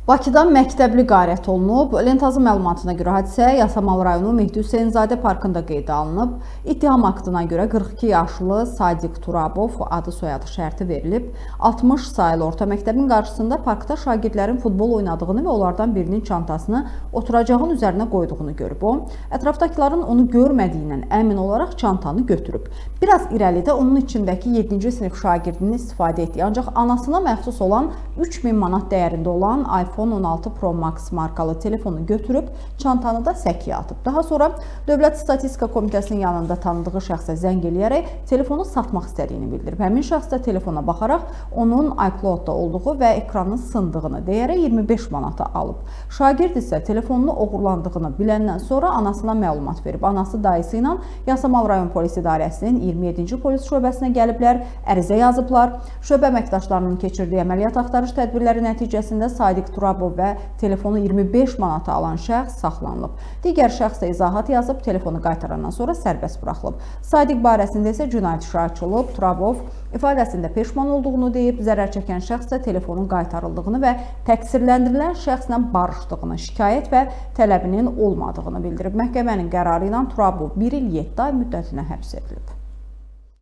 Bakıda məktəbli qarət olunub. Lentazın məlumatına görə hadisə Yasamal rayonu Mehdi Hüseynzadə parkında qeydə alınıb. İttiham aktına görə 42 yaşlı Sadiq Turabov adı soyadı şərti verilib. 60 sayılı orta məktəbin qarşısında parkda şagirdlərin futbol oynadığını və onlardan birinin çantasını oturacağın üzərinə qoyduğunu görüb. O, ətrafdakıların onu görmədiyindən əmin olaraq çantanı götürüb. Biraz irəlidə onun içindəki 7-ci sinif şagirdinin istifadə etdiyi, ancaq anasına məxsus olan 3000 manat dəyərində olan iPhone 16 Pro Max markalı telefonu götürüb, çantanı da səkiyə atıb. Daha sonra Dövlət Statistika Komitəsinin yanında tanıdığı şəxsə zəng eləyərək telefonu satmaq istədiyini bildirib. Həmin şəxs də telefona baxaraq onun iCloud-da olduğu və ekranın sındığını deyərək 25 manata alıb. Şagird isə telefonunu oğurlandığını biləndən sonra anasına məlumat verib. Anası dayısı ilə Yasamal rayon polis idarəsinin 27-ci polis şöbəsinə gəliblər, ərizə yazıblar. Şöbə əməkdaşlarının keçirdiyi əməliyyat axtarış tədbirləri nəticəsində Sadiq Turabov və telefonu 25 manata alan şəxs saxlanılıb. Digər şəxs də izahat yazıb telefonu qaytarandan sonra sərbəst buraxılıb. Sadiq barəsində isə cinayət işi açılıb. Turabov ifadəsində peşman olduğunu deyib, zərər çəkən şəxs də telefonun qaytarıldığını və təqsirləndirilən şəxslə barışdığını, şikayət və tələbinin olmadığını bildirib. Məhkəmənin qərarı ilə Turabov 1 il 7 ay müddətinə həbs edilib.